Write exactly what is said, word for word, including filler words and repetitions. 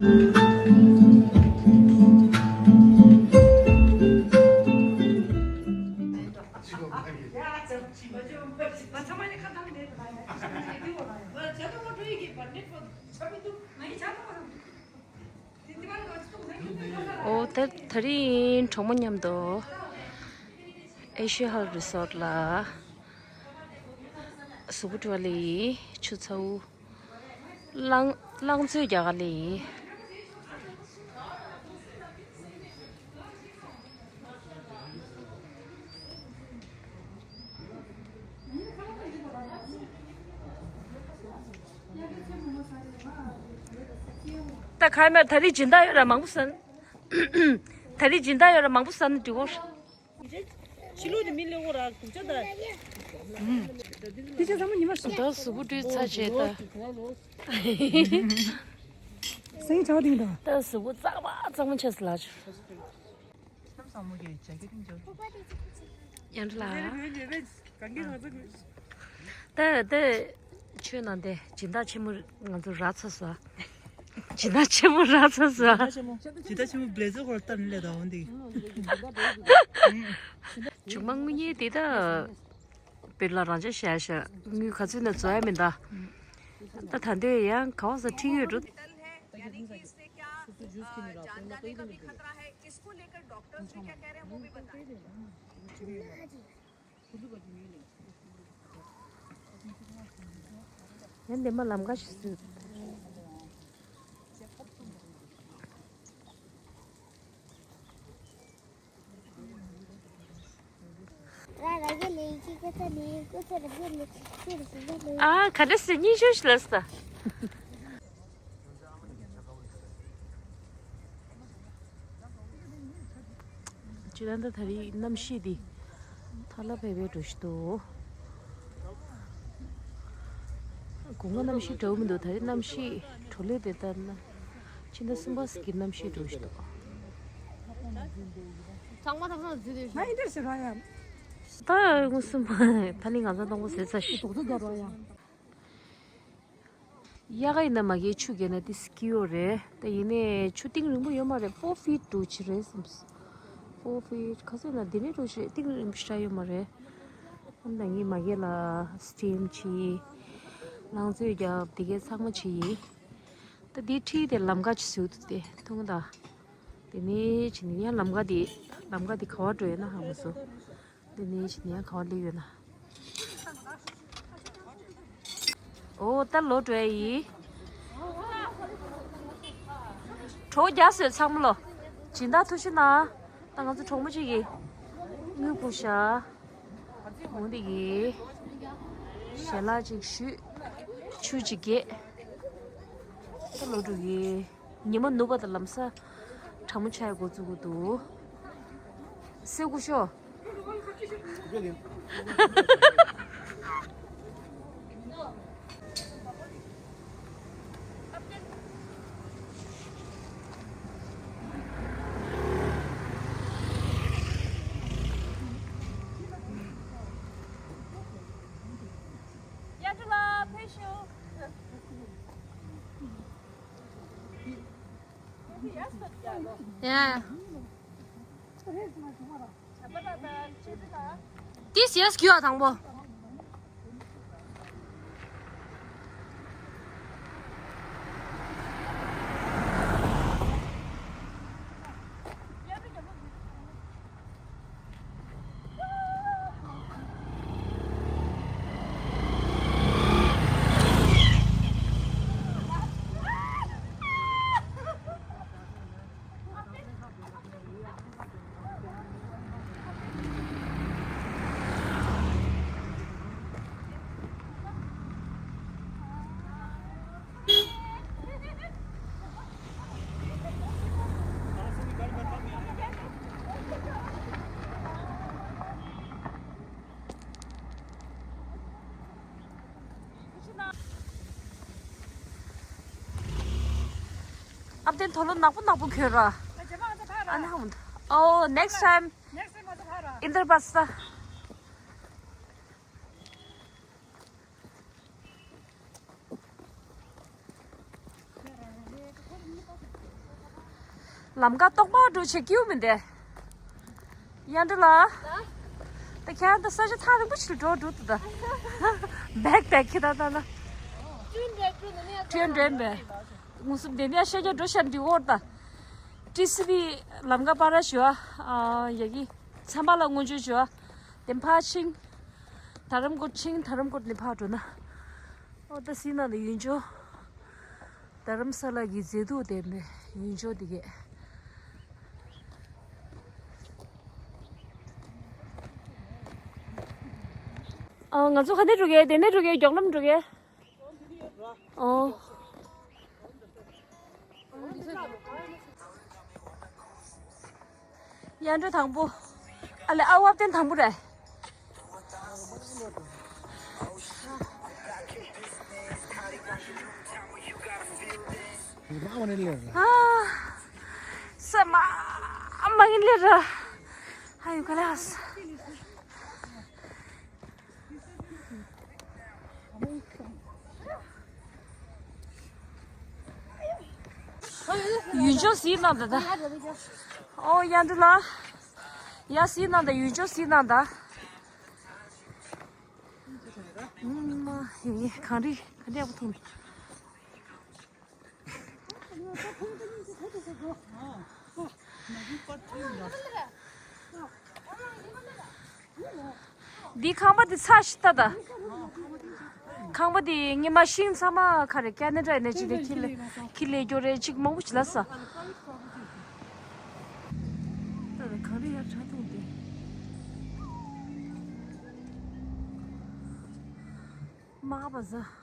ཨོ་ད་ད་རིང་གྲོགས་མོ་མཉམ་དུ་ཨེ་ཤི་ཧལ་རི་སོར་ལ་གཟུགས་པོ་བཀྲུ་བ་ལས་ཆུ་ཚ་བོ། རླངས་རླངས་བཙོས་རྒྱག་ག་ལས་ཡིན། ད་ཁ་མེར་ད་རེས་སྦྱིན་བདག་ཡོད་ར་མང་པོ་ཟ་ན། ད་རེས་སྦྱིན་བདག་ཡོད་ར་མང་པོ་ཟ་ན་འགྲིག་གོ། ཕྱི་ལོགས་ཀྱི་མི་ལེགས་པོ་ར་སྡུག་ཅག་ད། དེ་ཆ་ཚང་མ་ཉི་མ་ཤོག་ད་གཟུགས་པོ་བཀྲུས་ཚར་བྱས་ད། སེང་ཆའོ་དེང་དང་། ད་གཟུགས་པོ་གཙང་མ་གཙང་མ་ཆགས་སོང་ལགས། ཡང་ལ། ད་ད། ཆོས་ནང་དེ་སྦྱིན་བདག་ཆེན་མོ་ང་ཚོ་རག་ཚར་སོང་། སྦྱིན་བདག་ཆེན་མོ་རག་ཚར་སོང་། སྦྱིན་བདག་ཆེན་མོ་བློ་བཟང་ཧོར་ལྟར་ནི་ལས་དང་འོང་དེ། ཆུང་མ་དངུལ་ཉེ་དེ་ད། དཔེར་ལ་རང་ཅག་བཤད་བཤད་དངུལ་ག་ཚོད་ན་འཛོལ་ཡ་མིན་ད། ད་ད་འདོད་ཡང་ག་བ་ས་ཁྲིད་ཡོད་འགྲོ། यानी कि इससे क्या, अ, जान जाने का भी खतरा है, इसको लेकर डॉक्टर्स भी क्या कह रहे हैं, वो भी बताएं। ཡང་འདི་མ་ལམ་ཁ་ཞིག་བཟོས། ཨ་ག་འདྲ་ཟེར་སྙིང་ཤོས་ཤིག་ལབ་སོང་། ཇི་ལྟར་ད་རེས་གནམ་གཤིས་འདི་ཐ་ལ་བེ་བེ་འགྲོ་བཞིན་འདུག་དགུན་ཁ་གནམ་གཤིས་འདྲ་བོ་མི་འདུག་ད་རེས་གནམ་གཤིས་གྲོ་ལོད་དེ་ལྟར་ན་ཕྱི་ཟླ་གསུམ་པ་ཟེར་གྱི་གནམ་གཤིས་འགྲོ་བཞིན་འདུག་ཚང་མ་ཐག་ཚང་འཛུལ་དུས། ང་ཡིན་འདྲ་ཟེར་བ་ཡང་། ད་དངོས་སུ་མ་ད་ནི་ང་ཚོ་གཏོང་པོ་ཟེར་ས་ཞིག་དོག་ཏུ་འགྲོ་རོགས་ཡང་། དབྱར་ཁ་ཡིན་ན་མ་གིའི་ཆུ་རྒྱག་ན་དེ་སྐྱིད་པོ་རེད། ད་ཡིན་ནའི་ཆུ་གཏིང་རིང་པོ་ཡོད་མ་རེད། ཕོར་ཕིཊ་འགྲོ་ཆེ་རེད་བསམས། ཕོར་ཕིཊ་ག་ཚོད་ན་དེ་ནས་འགྲོ་ཆེ་རེད། གཏིང་རིང་པོ་ཞེ་དྲག་ཡོད་མ་རེད། ཨ་ནི་ད་ངས་མ་གི་ལ་སི་ཊིམ་བྱས། རླངས་བཙོས་རྒྱབ། དེ་གའི་ཚང་མ་བྱས་ཡིན། ད་དེའི་འཁྲིས་དེ་ལམ་ཁ་ཅིག་བཟོས་འདུག་དེ་མཐོང་ད། དེ་ནས་ཕྱིན་ནས་ཡང་ལམ་ཁ་དེ། ལམ་ཁ་དེ་ག་པར་འགྲོ་ཡོད་ན་ཧ་གོ་སོང་། དེ་ནས་ཕྱིན་ནས་ཡང་ག་པར་སླེབས་ཡོད་ན། ཨོ་ད་ལོག་འགྲོ་ཡ་ཡིན། གྲོགས་རྒྱག་སོང་ཚང་མ་ལོ། སྦྱིན་བདག་ཐུགས་རྗེ་གནང་། ད་ང་ཚོ་གྲོགས་མོ་གཅིག་གིས་དངུལ་བསྐུར་ཤག་འོ་འདི་གི་ཞལ་ལག་ཅིག་ཞུས། ཆུ་ཅིག་བརྒྱབ། ད་ལོག་འགྲོ་གི། ཉི་མ་ནུབ་པ་དང་ལམ་སང་གྲང་མོ་ཆགས་འགོ་བཙུགས་ཀྱི་འདུག་སེ་ཀུ་ཤོ། ཡ། ཏིས་ཡེས་གྱིས་ཨ་དང་པོ། ཨབ་དེ་མཐོ་ལོ་ནག་པོ་ནག་པོ་ཁྱོད་ར། ཨ་ནི་ཧམ། Oh, next time. Next time. ལམ་ཁ་ཏོག་པ་འགྲོ་བྱེད་ཀྱི་ཡོད་མི་འདི། ཡ་འདྲི་ལ། ད་ཁྱེད་ད་ས་ཆ་ཐག་རིང་པོ་ཞིག་འགྲོ་འགྲོ་ད། བེག་པེག་ཁྱེད་ད་ད་ད། ཁྲེན་འདྲེན་པས། ངོ་སུབ་དེ་ནས་ཤ་རྒྱ་འགྲོ་ཤར་འདི་འོར་ད། ཏི་སི་བི་ལམ་ཁ་པ་ར་ཞུ་ཨ། ཡ་གི། ཚན་པ་ལ་སྔོན་བརྗོད་ཞུ་ཨ། དེ་ཕར་ཕྱིན། དྷ་རམ་ཀོཊ་ཕྱིན། དྷ་རམ་ཀོཊ་ནས་ཕར་འགྲོ་ན། ཨོ་ད་སི་ན་ད་ཡུལ་ལྗོངས། དྷ་རམ་ས་ལ་གི་མཛེས་སྡུག་ལྡན་པའི་ཡུལ་ལྗོངས་འདི་གས། ཨ། ང་ཚོ་ག་ནས་འགྲོ་གི། དེ་ནས་འགྲོ་གི། མགྱོགས་ལམ་འགྲོ་གི། ཨོ། ཡར་འགྲོ་དང་པོ། ཨ་ལེ། ཨ། བབ་བསྟན་དང་པོ་རེད། ཨ། ས་མ་མ་ཡིན་ལེ་ར། ཨ་ཡོ་ག་ལ་ཧ་ས། ཡུལ་ལྗོངས་གཟིགས་གནང་ད་ད། ཨོ་ཡ་འདི་ལ། ཡ་གཟིགས་གནང་ད། ཡུལ་ལྗོངས་གཟིགས་གནང་ད། ཨུམ་མ་ཧེ། གངས་རི་གངས་རི་ཡག་པོ་མཐོང་། འདི་ཁང་པ་འདི་ཚ་ཞིག་ལྟ་ད། ཁང་པ་འདི་ཉི་མ་ཤིང་ཚང་མ་ག་རེ་ཀ་ན་ཌ་ནས་ཅིག་ལས་ཁྱི་ལས་ཁྱི་ལས་སྐྱོ་རེ་ཅིག་མང་པོ་ཅིག་ལ་ས། ད་ད་གངས་རི་ཡར་ཁྲ་འཐུང་སྟེ། མ་ག་པ་ཟ།